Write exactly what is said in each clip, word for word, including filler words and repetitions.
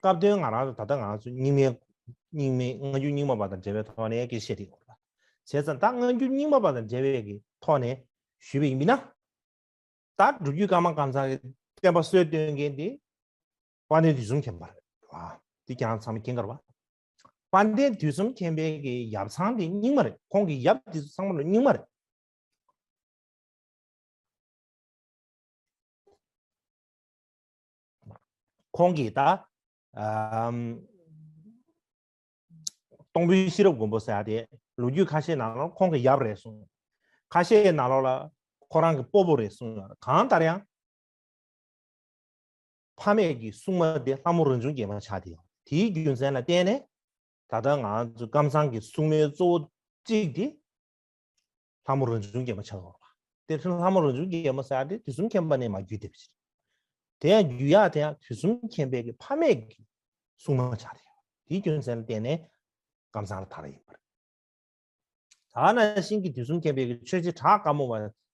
སྐབས་དོན་ང་རང་ཚོ་ད་ལྟ་ང་རང་ཚོ་རྙིང་མའི་རྙིང་མའི་སྔ་འགྱུར་རྙིང་མ་པ་དང་འབྲེལ་བའི་ཐོག་ནས་སྐད་ཆ་བཤད་དེ་ཡོད་རེད་པ། བྱས་ཙང་ད་སྔ་འགྱུར་རྙིང་མ་པ་དང་འབྲེལ་བའི་གི་ཐོག་ནས་ཞུས་པ་ཡིན་ན། ད་སྒྲུབ་བརྒྱུད་ཀརྨ་ཀཾ་ཚང་གི་བསྟན་པ་སྲོལ་གཏོད་མཁན་དེ་དཔལ་ལྡན་དུས་གསུམ་མཁྱེན་པ་རེད་བ། དེ་ཁྱེད་རང་ཚང་མས་མཁྱེན་གྱི་རེད་བ། དཔལ་ལྡན་དུས་གསུམ་མཁྱེན་པའི་གི་ཡབ་ཚང་དེ་རྙིང་མ་རེད། ཁོང་གི་ཡབ་དེ་ཚོ་ཚང་མ་ལ་རྙིང་མ་རེད། ཁོང་གིས་ད་ཨམ། སྟོང་དཔོན་ཤེས་རབ་མགོན་པོ་ཟེར་ཡ་དེ་ལོ་རྒྱུས་ཁ་ཤས་ནང་ལོགས་ཁོང་གི་ཡབ་རེད་གསུངས། ཁ་ཤས་ནང་ལོགས་ལ་ཁོ་རང་གི་སྤོ་བོ་རེད་གསུངས། གང་ལྟར་ཡང་ཕ་མེས་ཀྱི་སྲུང་མ་དེ་ལྷ་མོ་རང་བྱུང་རྒྱལ་མ་ཆགས་བསྡད་ཡོད། དེའི་རྒྱུ་མཚན་ལ་བརྟེན་ནས་ད་ལྟ་ང་ཚོ་ཀཾ་ཚང་གི་སྲུང་མའི་གཙོ་བོ་གཅིག་དེ་ལྷ་མོ་རང་བྱུང་རྒྱལ་མ་ཆགས་ཡོད་པ། དེ་ལྷ་མོ་རང་བྱུང་རྒྱལ་མ་ཟེར་ཡ་དེ་དུས་གསུམ་མཁྱེན་པ་ནས་མར་བརྒྱུད་བསྡད་པ་ཞིག་རེད། དེ་ཡང་བརྒྱུད་ཡག་དེ་ཡང་དུས་གསུམ་མཁྱེན་པའི་གི་ཕ་མེས་ཀྱི་སྲུང་མ་ཆགས་བསྡད་ཡོད། དེའི་རྒྱུ་མཚན་ལ་བརྟེན་ནས་ཀཾ་ཚང་ལ་དར་བ་ཡིན་པ་རེད། ད་ནང་བཞིན་གྱི་དུས་གསུམ་མཁྱེན་པའི་གི་ཆོས་རྗེ་བྲག་དཀར་མོ་བ་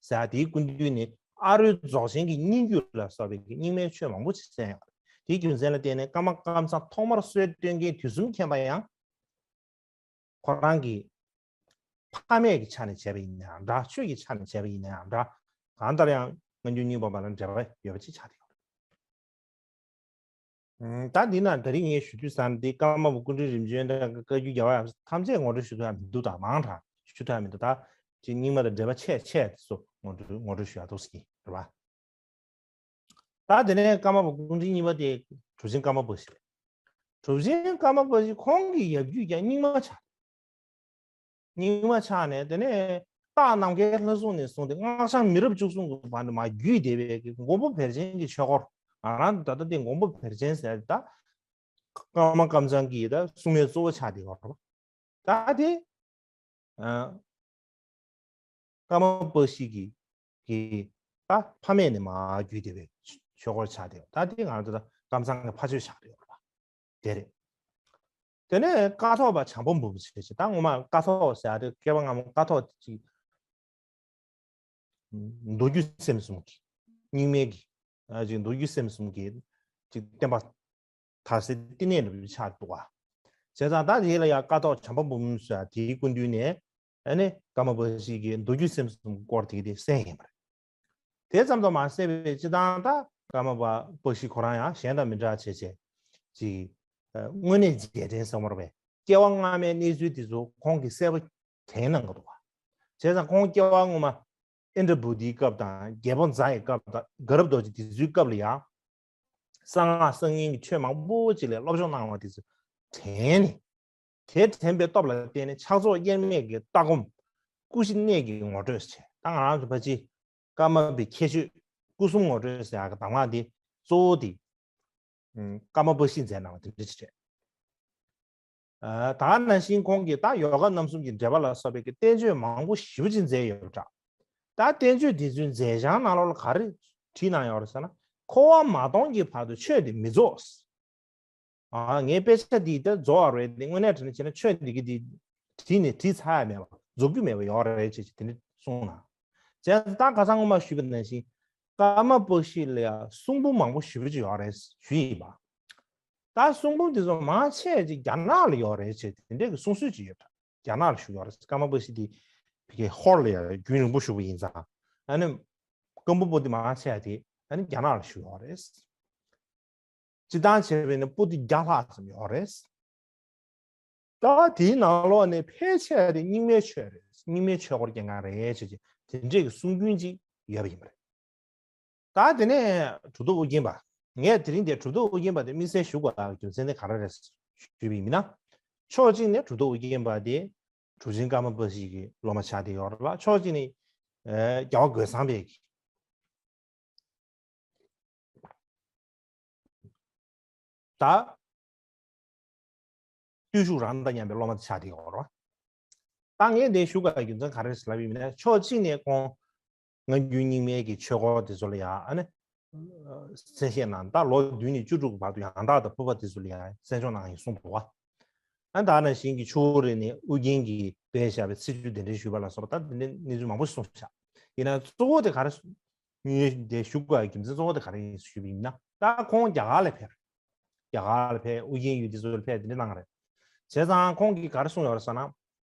ཟེར་ཡ་དེའི་སྐུ་མདུན་ནས་ཨ་རོའི་རྫོགས་ཆེན་གྱི་སྙན་བརྒྱུད་ལ་སོགས་པའི་གི་རྙིང་མའི་ཆོས་མང་པོ་ཞིག་གསན་ཡོད་རེད། དེའི་རྒྱུ་མཚན་ལ་བརྟེན་ནས་ཀརྨ་ཀཾ་ཚང་ཐོག་མར་སྲོལ་གཏོད་མཁན་དུས་གསུམ་མཁྱེན་པ་ཡང་ཁོ་རང་གི་ཕ་མེས་ཀྱི་ཆ་ནས་བྱས་པ་ཡིན་ན་ཡང་འདྲ། ཆོས་ཀྱི་ཆ་ནས་བྱས་པ་ཡིན་ན་ཡང་འདྲ། གང་ལྟར་ཡང་སྔ་འགྱུར་རྙིང་མ་པ་ལ་འབྲེལ་བ་ཡོད་པ་ཅིག་ཆགས་བསྡད་ཡོད་རེད། ཨང་། ད་འདི་ན་ད་རིང་ངས་ཞུ་དུས་ཙང་འདི་ཀརྨ་པ་སྐུ་ཕྲེང་རིམ་བྱོན་དང་བཀའ་བརྒྱུད་རྒྱལ་བ་ཡབ་སྲས་ཐམས་ཅད་ངོ་སྤྲོད་ཞུ་ཐུབ་ཡ་མི་འདུག་ད་མང་དྲགས་ཞུ་ཐུབ་ཡ་མི་འདུག་ད་ཅིག་རྙིང་མ་དང་འབྲེལ་བ་ཆད་ཆད་དེ་ཚོ་ངོ་སྤྲོད་ངོ་སྤྲོད་ཞུ་ཡ་འདུག་ཟེར་གྱི་རེད་པ། ད་དེ་ནས་ཀརྨ་པ་སྐུ་ཕྲེང་གཉིས་པ་དེ་གྲུབ་ཆེན་ཀརྨ་པ་བཀྲ་ཤིས་རེད། གྲུབ་ཆེན་ཀརྨ་པ་བཀྲ་ཤིས་ཁོང་གི་ཡབ་རྒྱུད་ཀྱང་རྙིང་མ་ཆགས། རྙིང་མ་ཆགས་ནས་དེ་ནས་སྟག་ནམ་མཁའི་ལྷ་སྲུང་ནས་བཟུང་སྟེ་སྔགས་འཆང་མི་རབས་བཅུ་གསུམ་གྱི་བར་དུ་མར་བརྒྱུད་བསྡད་པའི་མགོན་པོ་བེར་ཅན་གྱི་ཆོས་སྐོར། ང་རང་ད་ལྟ་དེ་མགོན་པོ་བེར་ཅན་ཟེར་ད་ཀརྨ་ཀམ་ཚང་གི་ད་སྲུང་མའི་གཙོ་བོ་ཆགས་བསྡད་ཡོད་རེད། ད་དེ་ཨ། ཀརྨ་པ་བཀྲ་ཤིས་ཀྱི་གི་ད་ཕ་མེས་ནས་མར་བརྒྱུད་བསྡད་པའི་ཆོས་སྐོར་ཆགས་བསྡད་ཡོད། ད་དེ་ང་ཚོ་ད་ཀམ་ཚང་གི་ཕ་ཆོས་ཆགས་བསྡད་ཡོད་རེད་པ། དེ་རེད། དེ་ནས་ཀཿཐོག་པ་བྱམས་པ་འབུམ་ཞེས་བྱ། ད་ངོ་མ་ཀཿཐོག་ཟེར་ཡ་དེ་བསྐལ་པ་སྔ་མོ་ཀཿཐོག་ཅིག་མདོ་སྒྱུ་སེམས་གསུམ་གྱི་རྙིང་མའི་གི་ཨ་ཅིག་མདོ་སྒྱུ་སེམས་གསུམ་གྱི་ཅིག་བསྟན་པ་དར་སའི་བསྟི་གནས་འདྲ་པོ་ཆགས་འདུག་པ། བྱས་ཙང་ད་དེ་ལ་ཡང་ཀཿཐོག་བྱམས་པ་འབུམ་ཟེར་ཡ་དེའི་སྐུ་མདུན་ནས་ཨ་ནི་ཀརྨ་པ་བཀྲ་ཤིས་ཀྱིས་མདོ་སྒྱུ་སེམས་གསུམ་གྱི་སྐོར་དེ་གི་དེ་གསན་ཡིན་པ་རེད། དེ་ཙམ་དུ་མ་ཟད་པའི་སྤྱིར་བཏང་ད་ཀརྨ་པ་བཀྲ་ཤིས་ཁོ་རང་ཡང་གཞན་དང་མི་འདྲ་བྱས་བྱས་ཅིག་དངོས་གནས་རྗེས་དྲན་ཟེར་བ་རེད་པས། སྐྱེ་བ་སྔ་མའི་གནས་ཚུལ་དེ་ཚོ་ཁོང་གིས་གསལ་པོ་དྲན་གནང་གི་འདུག་པ། བྱས་ཙང་ཁོང་སྐྱེ་བ་སྔོན་མ་ཨིནྡྲ་བྷུ་ཏིའི་སྐབས་དང་རྒྱལ་པོ་ཛ་ཡི་སྐབས་དང་ག་རབ་རྡོ་རྗེ་དེ་ཚོའི་སྐབས་ལ་ཡང་གསང་སྔགས་གསར་རྙིང་གི་ཆོས་མང་པོ་ཅིག་ལ་སློབ་སྦྱོང་གནང་བ་དེ་ཚོ་དྲན་ནས། དེ་དྲན་པའི་སྟོབས་ལ་བརྟེན་ནས་ཕྱག་རྫོགས་དབྱེར་མེད་ཀྱི་ལྟ་སྒོམ། སྐུ་བཞི་གནད་ཀྱི་ངོ་སྤྲོད་བྱས། ད་ང་རང་ཚོ་ཕལ་ཆེར་ཀརྨ་པའི་ཁྱད་ཆོས་སྐུ་གསུམ་ངོ་སྤྲོད་ཟེར་ཡག་གི་གདམས་ངག་འདི་གཙོ་བོ་དེ་ཀརྨ་པ་བཀྲ་ཤིས་མཛད་གནང་བ་དེ་འདྲ་ཅིག་རེད། ད་ག་ནང་བཞིན་ཁོང་གིས་ད་ཡོ་ག་རྣམ་གསུམ་གྱི་འགྲེལ་པ་ལ་སོགས་པའི་གི་བསྟན་བཅོས་མང་པོ་ཞེ་པོ་ཅིག་མཛད་ཡོད་པ་འདྲ། ད་བསྟན་བཅོས་དེ་ཚོའི་མཛད་བྱང་ནང་ལོགས་ལ་ག་རེ་བྲིས་གནང་ཡོད་རེད་ཟེར་ན། འཁོར་བ་མ་སྟོངས་ཀྱི་བར་དུ་ཆོས་དེ་མི་རྫོགས། ཨ། ངའི་དཔེ་ཆ་འདི་ད་རྫོགས་པ་རེད་དེ། དངོས་གནས་དྲང་གནས་བྱས་ན་ཆོས་འདི་གི་འདི་བྲིས་ནས་བྲིས་ཚར་ཡ་མེད་པ། རྫོགས་རྒྱུ་མེད་པ་ཡོད་རེད་ཅེས་དེ་འདྲ་གསུངས་གནང་། བྱས་ཙང་ད་ཁ་སང་སྔོན་མ་ཞུས་པ་ནང་བཞིན་ཀརྨ་པ་བཀྲ་ཤིས་ལ་ཡང་གསུང་འབུམ་མང་པོ་ཞེ་པོ་ཅིག་ཡོད་རེད་ཞུས་ཡིན་པ། ད་གསུང་འབུམ་དེ་ཚོ་མང་ཆེ་ཅིག་རྒྱ་ནག་ལ་ཡོད་རེད་ཅེས་དེ་འདྲའི་གི་གསུང་སྲོལ་ཅིག་ཡོད་པ། རྒྱ་ནག་ལ་བཞུགས་ཡོད་རེད། ཀརྨ་པ་བཀྲ་ཤིས་དེ་ཕ་གིའི་ཧོར་ལ་ཡང་རྒྱུན་རིང་པོ་བཞུགས་པ་ཡིན་ཙང་། ཨ་ནི་ཀམ་པོ་པོ་དེ་མང་ཆེ་བ་དེ་ཨ་ནི་རྒྱ་ནག་ལ་བཞུགས་ཡོད་རེད། སྤྱིར་བཏང་བྱས་པས་ན་པོ་ཏི་བརྒྱ་ལྷག་ཙམ་ཡོད་རེད། ད་དེའི་ནང་ལོགས་ནས་ཕལ་ཆེ་བ་དེ་རྙིང་མའི་ཆོས་རེད། རྙིང་མའི་ཆོས་སྐོར་གྱི་ང་རེད་ཅེས་དེ་འདྲས་ཀྱི་གསུང་རྒྱུན་ཅིག་ཡོད་པ་ཡིན་པ་རེད། ད་དེ་ནས་གྲུབ་ཐོབ་ཨུ་རྒྱན་པ། ངས་དེ་རིང་འདིར་གྲུབ་ཐོབ་ཨུ་རྒྱན་པ་དེ་དམིགས་བསལ་ཞུ་དགོས་པའི་རྒྱུ་མཚན་དེ་ག་རེ་རེད་ཞུས་པ་ཡིན་ན། ཕྱོགས་གཅིག་ནས་གྲུབ་ཐོབ་ཨུ་རྒྱན་པ་དེ་གྲུབ་ཆེན་ཀརྨ་པ་བཀྲ་ཤིས་ཀྱི་སློབ་མ་ཆགས་བསྡད་ཡོད་རེད་ལ། ཕྱོགས་གཅིག་ནས་ཨེ་རྒྱལ་བ་རྒོད་ཚང་པའི་གི་ད་བརྟུལ་ཞུགས་རང་དང་མཉམ་པའི་སློབ་མ་དེ་ཆགས་བསྡད་ཡོད་རེད་བ། ད་ངས་འདི་ཞུ་དགོས་པའི་རྒྱུ་མཚན་ག་རེ་རེད་ལབ་ཡིན་ན། ཕྱོགས་གཅིག་ནས་ཁོང་སྔ་འགྱུར་རྙིང་མའི་གི་ཆོས་སྐོར་དེ་ཚོ་ལ་ཡང་ཨ་ནི་གསན་བཤད་གནང་། ད་ལོ་བདུན་ནས་བཅུ་དྲུག་གི་བར་དུ་ཡང་དག་དང་ཕུར་པ་དེ་ཚོ་ལ་ཡང་གསན་སྦྱོང་གནང་ཡིན་གསུངས་འདུག་བ། ཨ་ནི་ད་ནང་བཞིན་གྱི་ཆུ་བོ་རི་ནས་ཨུ་རྒྱན་གྱིས་སྦས་བཞག་པའི་ཚེས་བཅུའི་གདན་འདྲེན་ཞུས་པ་ལ་སོགས་པ། ད་དེ་འདྲའི་གནས་ཚུལ་མང་པོ་ཞིག་གསུངས་བཞག་ཡིན་ན་གཙོ་བོ་དེ་ག་རེ་ངས་འདི་ཞུ་དགོས་པའི་རྒྱུ་མཚན་གཙོ་བོ་དེ་ག་རེ་ཡིན་ཞུས་པ་ཡིན་ན། ད་ཁོང་རྒྱ་གར་ལ་ཕེབས། གར་ལ་ཕེབས། ཨུ་རྒྱན་ཡུལ་དེ་ཚོ་ལ་ཕེབས། དེ་འདྲ་གནང་རེད། བྱས་ཙང་ཁོང་གིས་ག་རེ་གསུངས་ཡོད་རེད་ཟེར་ན།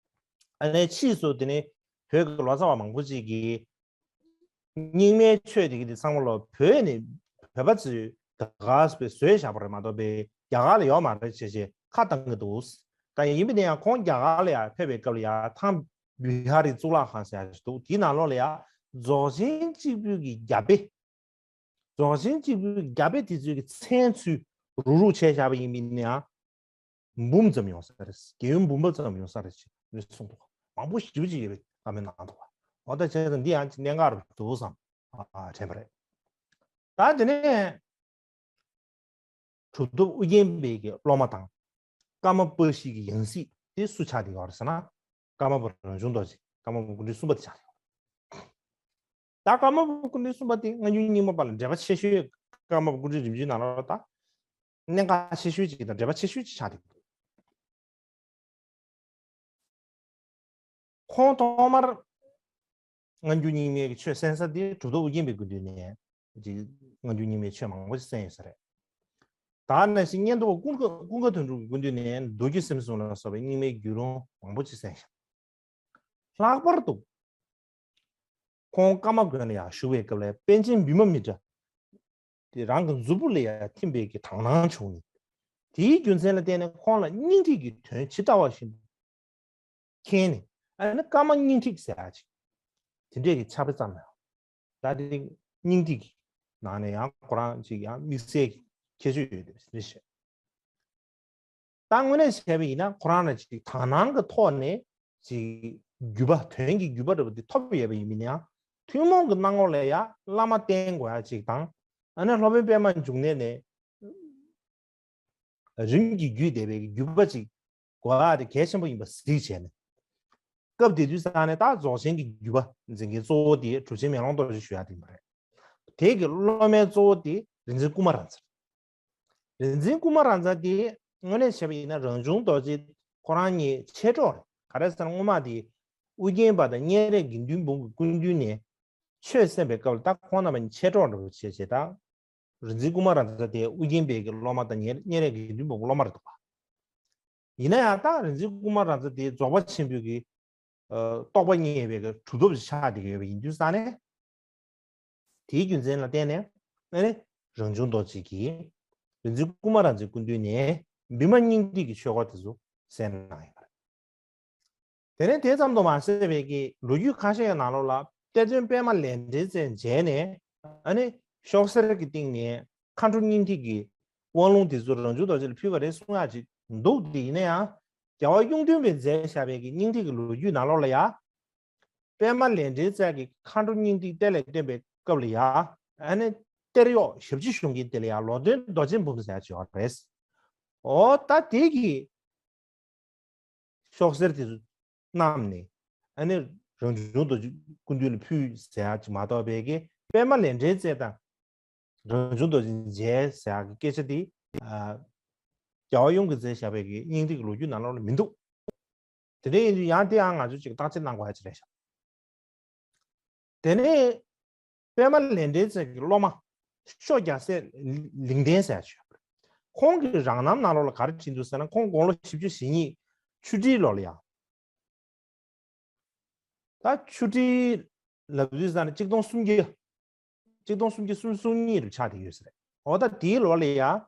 ཨ་ནི་ཕྱིས་སུ་དེ་ནི་བོད་ཀྱི་ལོ་ཙཱ་བ་མང་པོ་ཅིག་གིས་རྙིང་མའི་ཆོས་དེ་གི་དེ་ཚང་མ་ལོ་བོད་ནས་བོད་པ་ཚོས་ད་ག་བཟོས་བཞག་པ་རེད་མ་གཏོགས་པའི་རྒྱ་གར་ལ་ཡོད་མ་རེད་ཅེས་ཅེས་ཁ་བཏང་གི་འདུག་ད་ཡིན་པ་ནས་ཡང་ཁོང་རྒྱ་གར་ལ་ཡང་ཕེབས་པའི་སྐབས་ལ་ཡང་ཐང་བི་ཧ་རི་གཙུག་ལག་ཁང་ཟེར་ཡག་ཞིག་འདུག་དེའི་ནང་ལོགས་ལ་ཡང་རྫོགས་ཆེན་གཅིག་པུའི་གི་རྒྱ་དཔེ། རྫོགས་ཆེན་གཅིག་པུའི་རྒྱ་དཔེ་དེ་ཚོའི་གི་མཚན་ཚུལ་རུག་རུག་བྱས་བཞག་པ་ཡིན་པ་ཡིན་ན་ཡང་འབུམ་ཙམ་ཡོང་ས་རེད། རྒྱལ་ཡུམ་འབུམ་པ་ཙམ་ཡོང་ས་རེད་ཅེས་གསུངས་འདུག་མང་པོ་ཞེ་པོ་ཅིག་ཡོད་པའི་བཀའ་མོལ་གནང་འདུག་འོ་ད་བྱས་ཙང་འདི་ཡང་གནད་འགག་རུ་འདུག་བསམ་དྲན་པ་རེད། ད་དེ་ནས་གྲུབ་ཐོབ་ཨུ་རྒྱན་པའི་གི་སློབ་མ་དང་། ཀརྨ་པ་ཤི་གི་ཡང་སྲིད་དེ་སུ་ཆགས་བསྡད་ཡོད་རེད་ཟེར་ན། ཀརྨ་པ་རང་བྱུང་རྡོ་རྗེ། ཀརྨ་པ་སྐུ་ཕྲེང་གསུམ་པ་དེ་ཆགས་བསྡད་ཡོད་རེད། ད་ཀརྨ་པ་སྐུ་ཕྲེང་གསུམ་པ་དེ་སྔ་འགྱུར་རྙིང་མ་བར་ལ་འབྲེལ་བ་ཆེ་ཤོས། ཀརྨ་པ་སྐུ་ཕྲེང་རིམ་བྱོན་ནང་ལ་ད་གནད་འགག་ཆེ་ཤོས་ཅིག་དང་འབྲེལ་བ་ཆེ་ཤོས་ཅིག་ཆགས་བསྡད་ཡོད། ཁོང་ཐོག་མར་སྔ་འགྱུར་རྙིང་མའི་ཆོས་གསན་ས་དེ་གྲུབ་ཐོབ་ཨུ་རྒྱན་པའི་སྐུ་མདུན་ནས་ཅིག་སྔ་འགྱུར་རྙིང་མའི་ཆོས་མང་པོ་ཞིག་གསན་ཡོད་ས་རེད། ད་ནང་བཞིན་སྙན་ཐོ་ཀུན་དགའ་ཀུན་དགའ་དོན་གྲུབ་ཀྱི་སྐུ་མདུན་ནས་མདོ་སྒྱུ་སེམས་གསུམ་ལ་སོགས་པའི་རྙིང་མའི་བརྒྱུད་རིམ་མང་པོ་ཞིག་གསན་ཤག་ལྷག་པར་དུ་ཁོང་ཀརྨ་དགོན་ལ་ཡང་བཞུགས་པའི་སྐབས་ལ་པཎ་ཆེན་བི་མ་མི་ཏྲ་དེ་རང་གི་མཛུབ་བུ་ལ་ཡང་ཐིམ་པའི་གི་དག་སྣང་བྱུང་ནས། དེའི་རྒྱུ་མཚན་ལ་བརྟེན་ནས་ཁོང་ལ་སྙིང་ཐིག་གི་དོན་ཇི་ལྟ་བ་བཞིན་དུ་མཁྱེན་ནས། ཨ་ནི་ཀརྨ་སྙིང་ཐིག་ཟེར་ཡག་ཅིག་དེ་འདྲས་ཀྱི་ཕྱག་དཔེ་བརྩམས་ཡོད། ད་དེ་སྙིང་ཐིག་གི་ནང་ནས་ཡང་ཁོ་རང་ཅིག་ཡང་དམིགས་བསལ་གྱི་ཁྱད་ཆོས་ཡོད་དེ་རེད་ཤག་ད་དངོས་གནས་བྱས་པ་ཡིན་ན་ཁོ་རང་ལ་ཅིག་དག་སྣང་གི་ཐོག་ནས་ཅིག་བརྒྱུད་པ། དོན་གྱི་བརྒྱུད་པ་འདྲ་པོ་དེ་ཐོབ་ཡོད་པ་ཡིན་མིན་ཡང་། ཐུན་མོང་གི་སྣང་ངོ་ལ་ཡང་བླ་མ་བསྟེན་དགོས་ཡག་ཅིག་དང་། ཨ་ནི་སློབ་དཔོན་པད་མ་འབྱུང་གནས་ནས་རིམ་གྱིས་བརྒྱུད་བསྡད་པའི་བརྒྱུད་པ་ཅིག་དགོས་ཡག་དེ་གལ་ཆེན་པོ་ཡིན་པ་གཟིགས་བྱས་ནས། སྐབས་དེ་དུས་ཙང་ནས་ད་རྫོགས་ཆེན་གྱི་བརྒྱུད་པ་འཛིན་མཁན་གཙོ་བོ་དེ་གྲུབ་ཆེན་མེ་ལོང་རྡོ་རྗེ་ཞུ་ཡག་དེ་ཡིན་པ་རེད། དེ་གི་སློབ་མའི་གཙོ་བོ་དེ་རིག་འཛིན་ཀུ་མ་ར་ཛ། རིག་འཛིན་ཀུ་མ་ར་ཛ་དེ་དངོས་གནས་བྱས་པ་ཡིན་ན་རང་བྱུང་རྡོ་རྗེ་ཁོ་རང་གཉིས་མཆེད་གྲོགས་རེད། ག་རེ་ཟེར་ན་སྔོན་མ་དེ་ཨུ་རྒྱན་པ་དང་སྙན་རས་དགེ་འདུན་འབུམ་གྱི་སྐུ་མདུན་ནས་ཆོས་གསན་པའི་སྐབས་ལ་ད་ཁོང་རྣམ་པ་གཉིས་མཆེད་གྲོགས་འདྲ་པོ་བྱས་བྱས་ད། རིག་འཛིན་ཀུ་མ་ར་ཛ་དེ་ཨུ་རྒྱན་པའི་གི་སློབ་མ་དང་སྙན་སྙན་རས་དགེ་འདུན་པའི་སློབ་མ་རེད་འདུག་པ། ཡིན་ན་ཡང་ད་རིག་འཛིན་ཀུ་མ་ར་ཛ་དེ་རྫོགས་པ་ཆེན་པོའི་གི་ཨ་རྟོགས་པ་བརྙེས་པའི་གི་གྲུབ་ཐོབ་ཅིག་ཆགས་བསྡད་ཀྱི་ཡོད་པ་ཡིན་དུས་ཙང་ནས། དེའི་རྒྱུ་མཚན་ལ་བརྟེན་ནས་ཨ་ནི་རང་བྱུང་རྡོ་རྗེ་གིས་རིག་འཛིན་ཀུ་མ་ར་ཛའི་སྐུ་མདུན་ནས་བི་མ་སྙིང་ཐིག་གི་ཆོས་སྐོར་དེ་ཚོ་གསན་གནང་ཡོད་པ་རེད། དེ་ནས་དེ་ཙམ་དུ་མ་ཟད་པའི་གི་ལོ་རྒྱུས་ཁ་ཤས་ཀྱི་ནང་ལོགས་ལ་གཏེར་སྟོན་པད་མ་ལས་འབྲེལ་རྩེ་མཇལ་ནས་ཨ་ནི་ཤོག་སེར་གྱི་སྟེང་ནས་མཁའ་འགྲོ་སྙིང་ཐིག་གི་དབང་ལུང་དེ་ཚོ་རང་བྱུང་རྡོ་རྗེ་ལ་ཕུལ་བ་རེད་གསུང་ཡག་ཅིག་འདུག་དེ་ཡིན་ན་ཡང་རྒྱལ་བ་གཡུང་སྟོན་པས་མཛད་བཞག་པའི་གི་སྙིང་ཐིག་གི་ལོ་རྒྱུས་ནང་ལོགས་ལ་ཡང་། པད་མ་ལས་འབྲེལ་རྩེ་གིས་མཁའ་འགྲོ་སྙིང་ཐིག་གཏེར་ལ་བཏོན་པའི་སྐབས་ལ་ཡང་ཨ་ནི་གཏེར་གཡོག་ཞབས་ཕྱི་ཞུ་མཁན་དེ་ལ་ཡང་ལོ་སྟོན་རྡོ་རྗེ་འབུམ་ཟེར་ཡག་ཅིག་ཡོད་རེད། འོ་ད་དེ་གི་ཤོག་སེར་དེ་ཚོ་བསྣམས་ནས་ཨ་ནི་རང་བྱུང་རྡོ་རྗེ་སྐུ་མདུན་ལ་ཕུལ་ཟེར་ཡག་ཅིག་མ་གཏོགས་པའི་གི་པད་མ་ལས་འབྲེལ་རྩེ་དང་རང་བྱུང་རྡོ་རྗེ་མཇལ་ཟེར་ཡག་གི་སྐད་ཆ་དེ་ཨ་རྒྱལ་བ་གཡུང་གིས་མཛད་བཞག་པའི་གི་སྙིང་ཐིག་གི་ལོ་རྒྱུས་ནང་ལོགས་ལ་མི་འདུག་དེ་འདྲ་ཡིན་དུས་ཡང་དེ་ཡང་ང་ཚོས་ཅིག་བརྟག་དཔྱད་གནང་དགོས་ཡག་ཅིག་རེད་ཤག་དེ་ནས་པད་མ་ལས་འབྲེལ་རྩེ་གི་སློབ་མ་ཤོ་རྒྱལ་སྲས་ལིང་ལྡན་ཟེར་ཡག་ཅིག་ཡོད་པ་རེད། ཁོང་གི་རང་རྣམ་ནང་ལོགས་ལ་ག་རེ་བྲིས་འདུག་ཟེར་ན་ཁོང་དགུང་ལོ་བཞི་བཅུ་ཞེ་གཉིས་ཆུ་ཁྲིའི་ལོ་ལ་ཡང་། ད་ཆུ་ཁྲི་ལབ་དུས་ཙང་ནས་གཅིག་སྟོང་སུམ་བརྒྱ། གཅིག་སྟོང་སུམ་བརྒྱ་སུམ་ཅུ་སོ་གཉིས་རུ་ཆགས་བསྡད་ཡོད་ས་རེད། འོ་ད་དེའི་ལོ་ལ་ཡ།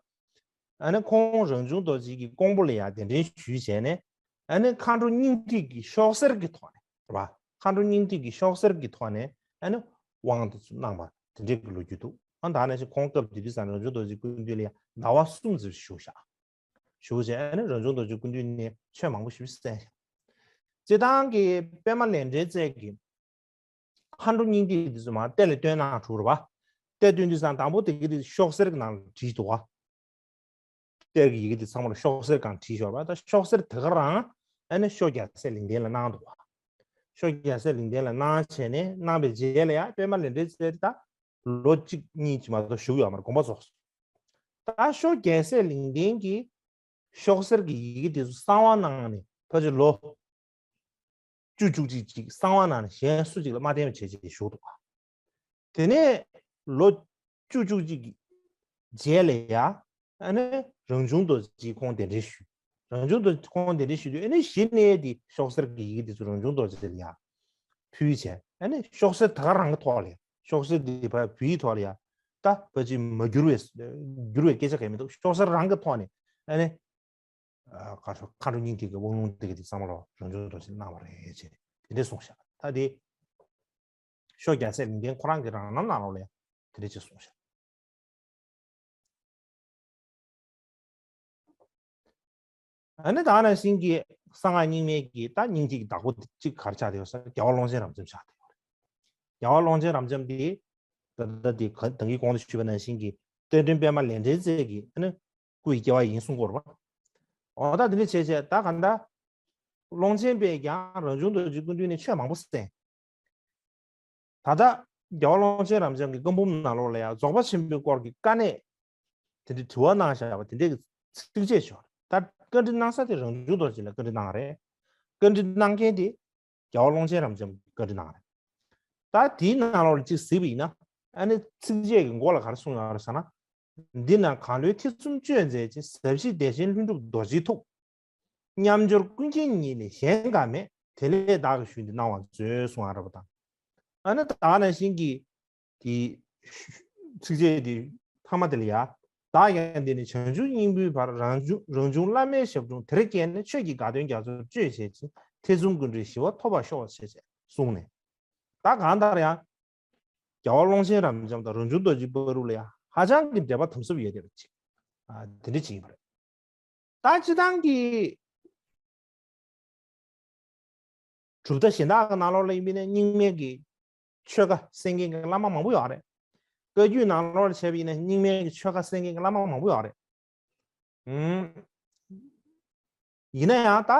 ཨ་ནི་ཁོང་རང་བྱུང་རྡོ་རྗེ་གི་ཀོང་པོ་ལ་ཡ་གདན་འདྲེན་ཞུས་བྱས་ནས། ཨ་ནི་མཁའ་འགྲོ་སྙིང་ཐིག་གི་ཤོག་སེར་གྱི་ཐོག་ནས་རེད་པ། མཁའ་འགྲོ་སྙིང་ཐིག་གི་ཤོག་སེར་གྱི་ཐོག་ནས་ཨ་ནི་དབང་དུ་གནང་བ་དེ་འདྲའི་གི་ལོ་རྒྱུས་འདུག་ཨ་ད་ནང་བཞིན་ཁོང་སྐབས་དེ་དུས་ཙང་རང་བྱུང་རྡོ་རྗེ་སྐུ་མདུན་ལ་ཡ་ཟླ་བ་གསུམ་ཙམ་བཞུགས་ཤག་བཞུགས་བྱས་ཨ་ནི་རང་བྱུང་རྡོ་རྗེ་སྐུ་མདུན་ནས་ཆོས་མང་པོ་ཞིག་གསན་ཤག་སྤྱིར་བཏང་གི་པད་མ་ལས་འབྲེལ་རྩེ་གི་མཁའ་འགྲོ་སྙིང་ཐིག་འདི་ཚོ་མར་གཏེར་ལ་བཏོན་གནང་གྲུབ་རེད་པ། གཏེར་བཏོན་དུས་ཙང་དང་པོ་དེ་གི་དེ་ཤོག་སེར་གི་ནང་ལ་བྲིས་འདུག་ག་གཏེར་གི་ཡི་གེ་དེ་ཚང་མ་ལ་ཤོག་སེར་གང་བྲིས་ཤོག་རེད་པ། ད་ཤོག་སེར་དེ་ག་རང་ཨ་ནི་ཤོ་རྒྱལ་སྲས་ལིང་ལྡན་ལ་གནང་འདུག་ག་ཤོ་རྒྱལ་སྲས་ལིང་ལྡན་ལ་གནང་བྱས་ནས་གནང་བའི་རྗེས་ལ་ཡ་པད་མ་ལས་འབྲེལ་རྩེ་ད་ལོ་གཅིག་གཉིས་ཅིག་མ་གཏོགས་བཞུགས་ཡོད་མ་རེད། དགོངས་པ་རྫོགས་སོང་། ད་ཤོ་རྒྱལ་སྲས་ལིང་ལྡན་གྱིས་ཤོག་སེར་གྱི་ཡི་གེ་དེ་ཚོ་གསང་བ་གནང་ནས་ཕལ་ཆེར་ལོ་བཅུ་བཅུ་གཅིག་ཅིག་གསང་བ་གནང་ནས་གཞན་སུ་གཅིག་ལ་མ་བསྟན་པ་བྱས་བྱས་བཞུགས་འདུག་ག་དེ་ནས་ལོ་བཅུ་བཅུ་གཅིག་གི་རྗེས་ལ་ཡ་ ཨ་ནི་རང་བྱུང་རྡོ་རྗེ་ཁོང་གདན་འདྲེན་ཞུས། རང་བྱུང་རྡོ་རྗེ་ཁོང་གདན་འདྲེན་ཞུས་དུས་ཨ་ནི་གཞི་ནས་དེ་ཤོག་སེར་གྱི་ཡི་གེ་དེ་ཚོ་རང་བྱུང་རྡོ་རྗེ་ལ་ཡ་ཕུལ་བྱས། ཨ་ནི་ཤོག་སེར་ད་ག་རང་གི་ཐོག་ལ་ཡ། ཤོག་སེར་དེ་ཕར་བོད་ཡིག་ཐོག་ལ་ཡ། ད་ཕལ་ཆེར་མ་བསྒྱུར་བའི་བསྒྱུར་བའི་སྐད་ཆ་གང་མི་འདུག་ཤོག་སེར་རང་གི་ཐོག་ནས་ཨ་ནི། ཨ་ག་རེ་ཟེར། མཁའ་འགྲོ་སྙིང་ཐིག་གི་དབང་ལུང་དེ་ག་དེ་ཚང་མ་ལ་རང་བྱུང་རྡོ་རྗེས་གནང་བ་རེད་ཅེས་དེ་འདྲས་གསུངས་ཤག་ད་དེ་ཤོ་རྒྱལ་སྲས་ལུང་བསྟན་ཁོ་རང་གི་རང་རྣམ་ནང་ལོགས་ལ་ཡང་དེ་འདྲས་ཅིག་གསུངས་ཤག་ཨ་ནི་ད་ནང་བཞིན་གྱི་གསང་སྔགས་རྙིང་མའི་གི་ད་སྙིང་ཐིག་གི་བདག་པོ་གཅིག་ག་རེ་ཆགས་བསྡད་ཡོད་ཟེར་ན་རྒྱལ་བ་ཀློང་ཆེན་རབ་འབྱམས་ཆགས་བསྡད་ཡོད་རེད། རྒྱལ་བ་ཀློང་ཆེན་རབ་འབྱམས་དེ་ད་ལྟ་དེ་ག་ད་གིན་གོང་དུ་ཞུས་པ་ནང་བཞིན་གྱི་བསྟན་སྒྲོན་པད་མ་ལས་འབྲེལ་རྩལ་གྱི་ཨ་ནི་སྐུ་ཡི་སྐྱེ་བ་ཡིན་གསུང་གི་ཡོད་རེད་པ། འོ་ད་དེ་འདྲ་བྱས་བྱས་ད་ག་ད་ཀློང་ཆེན་པས་ཀྱང་རང་བྱུང་རྡོ་རྗེའི་སྐུ་མདུན་ནས་ཆོས་མང་པོ་གསན། ད་ལྟ་རྒྱལ་བ་ཀློང་ཆེན་རབ་འབྱམས་ཀྱི་བཀའ་འབུམ་ནང་ལོགས་ལ་ཡང་རྫོགས་པ་ཆེན་པོའི་སྐོར་གྱི་དཀའ་གནད་དེ་འདྲའི་དྲི་བ་གནང་བཞག་པ་དེ་འདྲའི་ཚིགས་བཅད་ཅིག་ཡོད་རེད། ད་བཀའ་འདྲི་གནང་ས་དེ་རང་བྱུང་རྡོ་རྗེ་ལ་བཀའ་འདྲི་གནང་བ་རེད། བཀའ་འདྲི་གནང་མཁན་དེ་རྒྱལ་བ་ཀློང་ཆེན་རབ་འབྱམས་ཀྱིས་བཀའ་འདྲི་གནང་བ་རེད། ད་དེའི་ནང་ལོགས་ལ་གཅིག་གཟིགས་པ་ཡིན་ན་ཨ་ནི་ཚིགས་བཅད་ཀྱི་མགོ་ལ་ག་རེ་གསུངས་ཡོད་རེད་ཟེར་ན། འདི་ན་གང་ལུས་ཐེ་ཚོམ་གཅོད་མཛད་ཅིང་ཟབ་ཞི་བདེ་ཆེན་ལྷུན་གྲུབ་རྡོ་རྗེའི་ཐུགས། མཉམ་སྦྱོར་ཀུན་མཁྱེན་ཉིད་ལས་གཞན་འགའ་མེད། དེ་ལས་བདག་གིས་ཞུས་འདི་གནང་བར་མཛོད་གསུང་ཨ་ར་བ་དང་། ཨ་ནི་ད་ནང་བཞིན་གྱི་དེ་ཚིགས་བཅད་དེ་ཐ་མ་དེ་ལ་ཡ། བདག་ཀྱང་འདི་ནས་བྱང་ཆུབ་སྙིང་པོའི་བར་རང་བྱུང་རང་བྱུང་བླ་མའི་ཞབས་དྲུང་དེར་བསྐྱལ་ནས་ཆོས་ཀྱི་དགའ་སྟོན་རྒྱ་མཚོར་སྤྱོད་བྱེད་ཅིང་ཐེ་ཚོམ་ཀུན་བྲལ་ཞི་བ་ཐོབ་པར་ཤོག་ཅེས་གསུངས་ནས། ད་གང་ལྟར་ཡང་རྒྱལ་བ་ཀློང་ཆེན་རབ་འབྱམས་དང་རང་བྱུང་རྡོ་རྗེ་བར་དུ་ལ་ཡང་ཧ་ཅང་གི་འབྲེལ་བ་དམ་ཟབ་ཡོད་བསྡད་པ་ཅིག་ཨ་དེ་འདྲ་ཅིག་ཡིན་པ་རེད། ད་སྤྱིར་བཏང་གི་གྲུབ་མཐའ་གཞན་དག་གི་ནང་ལོགས་ལ་ཡིན་པ་ཡིན་ན་རྙིང་མའི་གི་ཆོས་བཀའ་གསན་མཁན་གྱི་བླ་མ་མང་པོ་ཡོད་རེད། བཀའ་བརྒྱུད་ནང་ལོགས་ལ་བྱས་པ་ཡིན་ན་རྙིང་མའི་གི་ཆོས་བཀའ་གསན་མཁན་གྱི་བླ་མ་མང་པོ་ཡོད་རེད། ཨུམ། ཡིན་ན་ཡང་ད་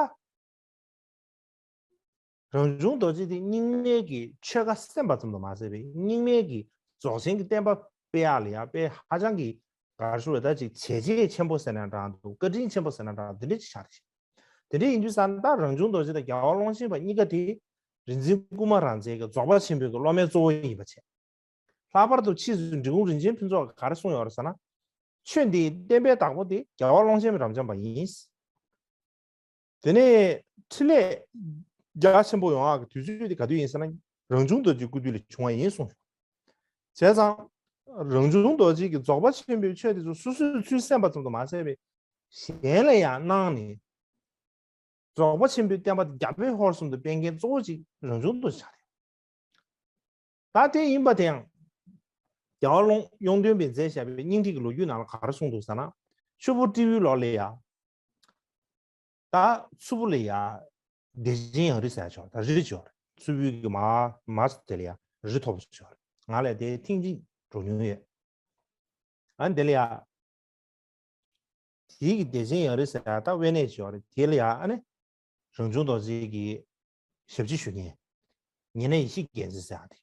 རང་བྱུང་རྡོ་རྗེ་དེ་རྙིང་མའི་གི་ཆོས་བཀའ་གསན་པ་ཙམ་དུ་མ་ཟད་པའི་རྙིང་མའི་གི་རྫོགས་ཆེན་གྱི་བསྟན་པ་སྤེལ་ཡག་ལ་ཡང་དཔེ་ཧ་ཅང་གི་ག་རེ་ཞུ་དགོས་ད་ཅིག་བྱས་རྗེས་ཆེན་པོ་ཟེར་ན་འདྲ་འདུག་བཀའ་དྲིན་ཆེན་པོ་ཟེར་ན་འདྲ་འདི་འདྲ་ཅིག་ཆགས་རེད། དེ་འདྲ་ཡིན་དུས་ཙང་ད་རང་བྱུང་རྡོ་རྗེ་དང་རྒྱལ་བ་ཀློང་ཆེན་པ་གཉིས་ཀ་དེ་རིག་འཛིན་ཀུ་མ་ར་མཛེས་ཀྱི་རྫོགས་པ་ཆེན་པོའི་གི་སློབ་མའི་གཙོ་བོ་ཡིན་པ་བྱས། ལྷག་པར་དུ་ཕྱིས་སུ་འབྲི་གུང་རིན་ཆེན་ཕུན་ཚོགས་ཀྱིས་ག་རེ་གསུངས་ཡོད་རེད་ཟེར་ན། ཆོས་འདིའི་བསྟན་པའི་བདག་པོ་དེ་རྒྱལ་བ་ཀློང་ཆེན་རབ་འབྱམས་པ་ཡིན། དེ་ནས་འཕྲིན་ལས་རྒྱ་ཆེན་པོ་ཡོང་ཡག་གི་དུས་ཚོད་དེ་ག་དུས་ཡིན་ཟེར་ན། རང་བྱུང་རྡོ་རྗེའི་སྐུ་དུས་ལ་བྱུང་བ་ཡིན་གསུངས་སོང་། བྱས་ཙང་། རང་བྱུང་རྡོ་རྗེ་གིས་རྫོགས་པ་ཆེན་པོའི་ཆོས་དེ་ཚོ་སོ་སོས་ཚུར་གསན་པ་ཙམ་དུ་མ་ཟད་པའི་གཞན་ལ་ཡང་གནང་ནས། རྫོགས་པ་ཆེན་པོའི་བསྟན་པ་དེ་རྒྱ་བོད་ཧོར་གསུམ་དུ་སྤེལ་མཁན་གཙོ་བོ་གཅིག་རང་བྱུང་རྡོ་རྗེ་ཆགས་རེད། ད་དེ་ཡིན་པ་དེ་ཡང་། རྒྱལ་བ་ཀློང་གཡུང་སྟོན་པས་མཛད་བཞག་པའི་སྙིང་ཐིག་གི་ལོ་རྒྱུས་ནང་ལ་ག་རེ་གསུངས་འདུག་ཟེར་ན། ཆུ་བོ་སྤྲེའུའི་ལོ་ལ་ཡ། ད་མཚུར་ཕུ་ལ་ཡ། བདེ་ཆེན་ཡང་རི་ཟེར་ཡ་ཆོག་ད་རི་ཆོག་མཚུར་ཕུའི་གི་མ་མ་དེ་ལ་ཡ་རི་ཐོབ་ཆོག་ང་ལ་དེ་ཐེངས་གཅིག་འགྲོ་མྱོང་ཡོད། ཨ་ནི་དེ་ལ་ཡ། དེའི་གི་བདེ་ཆེན་ཡང་རི་ཟེར་ཡ་ད་དབེན་གནས་ཆོག་རེད་དེ་ལ་ཡ་ཨ་ནི། རང་བྱུང་རྡོ་རྗེ་གི་ཞབས་ཕྱི་ཞུ་མཁན། ཉེ་གནས་ཡེ་ཤེས་རྒྱལ་མཚན་ཟེར་ཡ་དེ།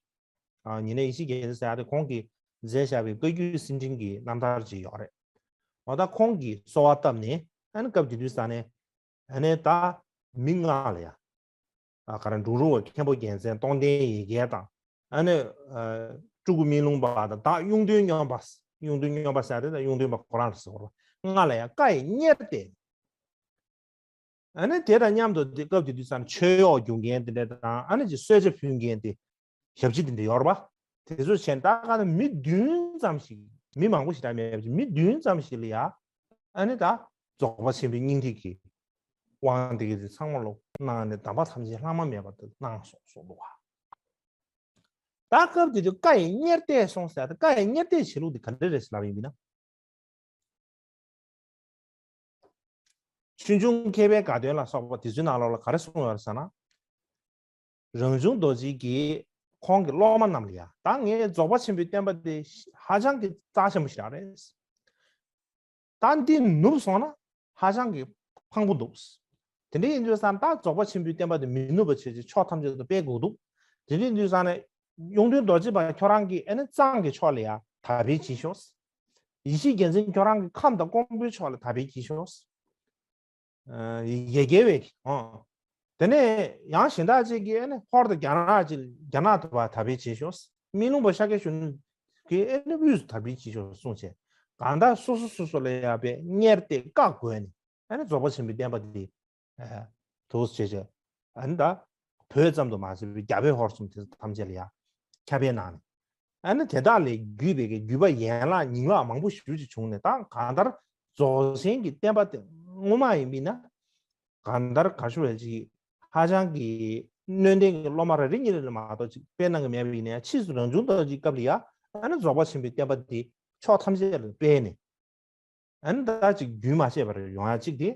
ཨ་ཉེ་གནས་ཡེ་ཤེས་རྒྱལ་མཚན་ཟེར་ཡ་དེ་ཁོང་གིས་མཛད་བཞག་པའི་བཀའ་བརྒྱུད་གསེར་ཕྲེང་གི་རྣམ་ཐར་ཅིག་ཡོད་རེད། འོ་ད་ཁོང་གིས་གསོལ་བ་བཏབ་ནས་ཨ་ནི་སྐབས་དེ་དུས་ས་ནས་ཨ་ནི་ད་མི་ལྔ་ལ་ཡ། ཨ་ག་རེ་འབྲུག་རོང་བ་མཁན་པོ་རྒྱལ་མཚན་སྟོང་ལྡན་ཡེ་རྒྱལ་དང་། ཨ་ནི་ཨ་སྤྲུལ་སྐུ་སྨིན་ལུང་པ་དང་བདག་གཡུང་སྟོན་སྨྱོན་པ། གཡུང་སྟོན་སྨྱོན་པ་ཟེར་དེ་ད་གཡུང་སྟོན་པ་ཁོ་རང་ལ་ཟེར་བ་ལྔ་ལ་ཡ་བཀའ་ཡི་གཉེར་གཏད། ཨ་ནི་དེ་དང་མཉམ་དུ་དེ་སྐབས་དེ་དུས་ཙམ་མཆོད་གཡོག་རྒྱུག་མཁན་དེ་འདྲ་དང་ཨ་ནི་ཅིག་གསོལ་ཇ་ཕུལ་མཁན་དེ་ཞབས་ཕྱི་དེ་འདྲ་ཡོད་རེད་པ། དེ་ཚོ་བྱས་ད་ག་ནས་མི་བདུན་ཙམ་ཞིག་མི་མང་པོ་ཞིག་ད་མེད་པ་ཅིག་མི་བདུན་ཙམ་ཞིག་ལ་ཡ་ཨ་ནི་ད་རྫོགས་པ་ཆེན་པོའི་སྙིང་ཐིག་གི་དབང་དེ་གི་དེ་ཚང་མ་ལོ་གནང་ནས་གདམས་པ་ཐམས་ཅད་ལྷག་མ་མེད་པར་དུ་གནང་སོང་གསུངས་འདུག་ག་ད་སྐབས་དེ་དུས་བཀའ་ཡི་གཉེར་གཏད་སོང་ཟེར་ད་བཀའ་ཡི་གཉེར་གཏད་བྱེད་ལུགས་དེ་ག་འདྲ་རེད་ཟེར་ལབ་ཡིན་པ་ཡིན་ན། ཆོས་འབྱུང་མཁས་པའི་དགའ་སྟོན་ལ་སོགས་པ་དེ་ཚོའི་ནང་ལོགས་ལ་ག་རེ་གསུངས་ཡོད་ཟེར་ན། རང་བྱུང་རྡོ་རྗེ་གིས་ཁོང་གི་སློབ་མ་རྣམས་ལ་ཡ་ད་ངས་རྫོགས་པ་ཆེན་པོའི་བསྟན་པ་དེ་ཧ་ཅང་གི་རྩ་ཆེན་པོ་ཞིག་རེད། ད་འདི་ནུབ་སོང་ན་ཧ་ཅང་གི་ཕངས་པོ་འདུག་དེ་འདྲ་ཡིན་དུས་ཙང་ད་རྫོགས་པ་ཆེན་པོའི་བསྟན་པ་དེ་མི་ནུབ་པ་བྱེད་ཅིག་ཕྱོགས་ཐམས་ཅད་དུ་སྤེལ་དགོས་འདུག་དེ་འདྲ་ཡིན་དུས་ཙང་ནས་གཡུང་སྟོན་རྡོ་རྗེ་པ་ཁྱོད་རང་གིས་ཨ་ནི་གཙང་གི་ཕྱོགས་ལ་ཡ་དར་སྤེལ་བྱེད་ཤོག་ཡེ་ཤེས་རྒྱལ་མཚན་ཁྱོད་རང་གིས་ཁམས་དང་ཀོང་པོའི་ཕྱོགས་ལ་དར་སྤེལ་བྱེད་ཤོག་ཡ་རྒྱལ་བའི་ཨོ། དེ་ནས་ཡང་གཞན་དག་ཅིག་གིས་ཨ་ནི་ཧོར་དང་རྒྱ་ནག་ཅིག་རྒྱ་ནག་ཏུ་བ་དར་སྤེལ་བྱེད་ཤོག་སྨན་ལུང་པ་ཤཱཀྱ་གཞོན་ནུ་གིས་ཨ་ནི་དབུས་སུ་དར་སྤེལ་བྱེད་ཤོག་གསུངས་བྱས། གང་ལྟར་སོ་སོ་སོ་སོ་ལ་ཡང་པའི་གཉེར་ཏེ་བཀའ་བསྒོས་ནས། ཨ་ནི་རྫོགས་པ་ཆེན་པོའི་བསྟན་པ་འདི་དུ་བྱེད་བྱེད། ཨ་ནི་ད་བོད་ཙམ་དུ་མ་ཟད་པའི་རྒྱ་བོད་ཧོར་གསུམ་དེ་ཚོ་ཐམས་ཅད་ལ་ཡང་ཁྱབ་སྤེལ་གནང་ནས། ཨ་ནི་དེ་དག་ལས་བརྒྱུད་པའི་གི་བརྒྱུད་པ་ཡན་ལག་ཉིང་ལག་མང་པོ་ཞེ་ཅིག་བྱུང་ནས། ད་གང་ལྟར་རྫོགས་ཆེན་གྱི་བསྟན་པ་དེ་སྔོན་མ་ཡིན་པས་ན། གང་ལྟར་ག་ཞུ་བའི་ཅིག་ཧ་ཅང་གི་སྣོད་ལྡན་གྱི་སློབ་མ་རེ་རེ་གཉིས་རེ་ལ་མ་གཏོགས་ཅིག་སྤེལ་གནང་གི་མེད་པ་ཡིན་ནའི། ཕྱིས་སུ་རང་བྱུང་རྡོ་རྗེའི་སྐབས་ལ་ཡ། ཨ་ནི་རྫོགས་པ་ཆེན་པོའི་བསྟན་པ་འདི་ཕྱོགས་ཐམས་ཅད་ལ་སྤེལ་ནས། ཨ་ནི་ད་ཅིག་རྒྱུན་མ་ཆད་པར་ཡོང་ཡ་ཅིག་དེ།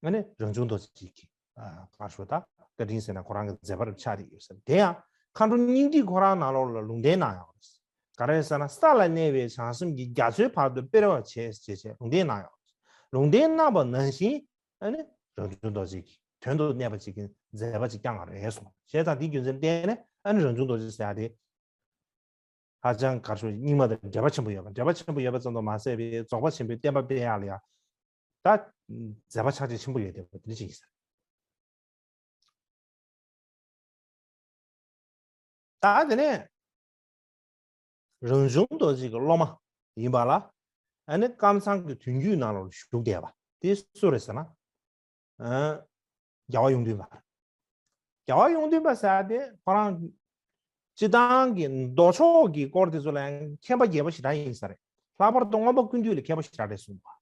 ཨ་ནི་རང་བྱུང་རྡོ་རྗེ་གི་ཨ་ག་ཞུ་ད་བཀའ་དྲིན་ཟེར་ན་ཁོ་རང་གི་མཛད་པ་རུ་ཆགས་བསྡད་ཡོད་ཟེར། དེ་ཡང་མཁའ་འགྲོ་སྙིང་ཐིག་ཁོ་རང་ནང་ལོགས་ལ་ལུང་བསྟན་གནང་ཡོད་རེད། ག་རེ་ཟེར་ན། ས་ལ་གནས་པའི་བྱང་སེམས་ཀྱིས། རྒྱ་མཚོའི་བར་དུ་སྤེལ་བར་བྱེད་ཅེས་བྱས་ལུང་བསྟན་གནང་ཡོད་རེད། ལུང་བསྟན་གནང་བ་ནང་བཞིན། ཨ་ནི་རང་བྱུང་རྡོ་རྗེ་གི་དོན་དུ་གནས་པ་ཅིག་གི་མཛད་པ་ཅིག་བསྐྱངས་པ་རེད་གསུངས། བྱས་ཙང་དེའི་རྒྱུ་མཚན་བརྟེན་ནས། ཨ་ནི་རང་བྱུང་རྡོ་རྗེ་ཟེར་ཡ་དེ་ཧ་ཅང་ག་རེ་ཞུ། རྙིང་མ་དང་འབྲེལ་བ་ཆེན་པོ་ཡོད་པ། འབྲེལ་བ་ཆེན་པོ་ཡོད་པ་ཙམ་དུ་མ་ཟད་པའི་རྫོགས་པ་ཆེན་པོའི་བསྟན་པ་སྤེལ་ཡག་ལ་ཡང་ད་མཛད་པ་ཆགས་ཆེ་ཆེན་པོ་ཡོད་བསྡད་པ་དེ་འདྲ་ཅིག་ཡིན་ས་རེད། ད་དེ་ནས་རང་བྱུང་རྡོ་རྗེ་གི་སློབ་མ་ཡིན་པ་ལ། ཨ་ནི་ཀམ་ཚང་གི་དོན་བརྒྱུད་ནང་ལ་བཞུགས་བསྡད་པ་དེ་སུ་རེད་ཟེར་ན། ཨ། རྒྱལ་བ་ཡོངས་འདུས་པ། རྒྱལ་བ་ཡོངས་འདུས་པ་ཟེར་ཡ་དེ་ཁོ་རང་སྤྱིར་བཏང་གི་མདོ་ཕྱོགས་ཀྱི་སྐོར་དེ་ཚོ་ལ་ཡང་མཁྱེན་པ་རྒྱས་པ་ཞེ་དྲག་ཡིན་ས་རེད། ལྷག་པར་དུ་མངོན་པ་ཀུན་བཏུས་ལ་མཁས་པ་ཞེ་དྲག་རེད་གསུངས་པ།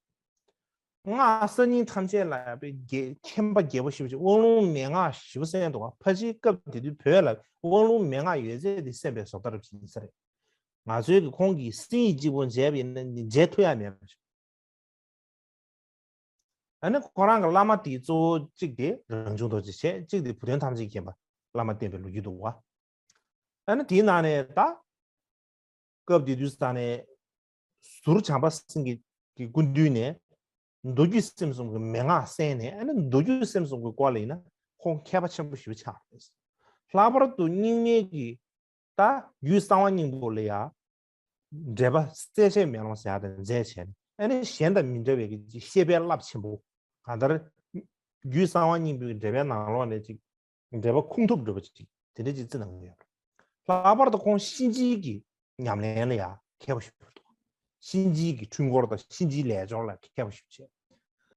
སྔགས་གསར་རྙིང་ཐམས་ཅད་ལ་ཡང་པའི་རྒྱས། མཁྱེན་པ་རྒྱས་པོ་ཞེ་པོ་ཅིག། དབང་ལུང་མན་ངག་ཞེ་པོ་གསན་འདུག་པ། ཕལ་ཆེར་སྐབས་དེ་དུས་བོད་ལ་དབང་ལུང་མན་ངག་ཡོད་ཚད་དེ་གསན་པའི་བཟོ་ལྟ་རབ་ཅིག་ཡིན་ས་རེད། ང་ཚོའི་གི་ཁོང་གིས་སེང་ཡིག་གཅིག་པོ་མཇལ་བ་ཡིན་ན་མཇལ་ཐུབ་ཡ་མེད་པ་ཞིག། ཨ་ནི་ཁོ་རང་གི་བླ་མ་དེའི་གཙོ་བོ་གཅིག་དེ་རང་བྱུང་རྡོ་རྗེ་བྱས། གཅིག་དེ་བུ་སྟོན་ཐམས་ཅད་མཁྱེན་པ་བླ་མ་བསྟེན་པའི་ལོ་རྒྱུས་འདུག་པ། ཨ་ནི་དེའི་ནང་ནས་ད་སྐབས་དེ་དུས་ས་ནས་ཟུར་བྱམས་པ་སེང་གེ་གི་སྐུ་མདུན་ནས་མདོ་རྒྱུད་སེམས་གསུམ་གྱི་མན་ངག་གསན་ནས། ཨ་ནི་མདོ་རྒྱུད་སེམས་གསུམ་གྱི་སྐོར་ལ་ཡིན་ན་ཁོང་མཁས་པ་ཆེན་པོ་ཞེ་པོ་ཆགས་རེད། ལྷག་པར་དུ་རྙིང་མའི་གི་ད་རྒྱུད་གསང་བ་སྙིང་པོ་ལ་ཡ་འགྲེལ་པ་གསལ་བྱེད་མེ་ལོང་ཟེར་ཡ་དེ་མཛད་བྱས་ནས། ཨ་ནི་གཞན་དང་མི་འདྲ་བའི་གི་བཤད་པའི་རླབས་ཆེན་པོ། གང་ལྟར་རྒྱུད་གསང་བ་སྙིང་པོའི་འགྲེལ་པའི་ནང་ལོགས་ནས་ཅིག་འགྲེལ་པ་ཁུངས་ཐུབ་འགྲོ་བ་ཅིག་དེ་འདྲ་ཅིག་བརྩི་གནང་གི་ཡོད་རེད། ལྷག་པར་དུ་ཁོང་གཤིན་རྗེའི་གི་ཉམས་ལེན་ལ་ཡ་མཁས་པོ་ཞིག་འདུག། གཤིན་རྗེའི་གི་འཁྲུལ་འཁོར་དང་གཤིན་རྗེའི་ལས་སྦྱོར་ལ་མཁས་པོ་ཞིག་བྱས།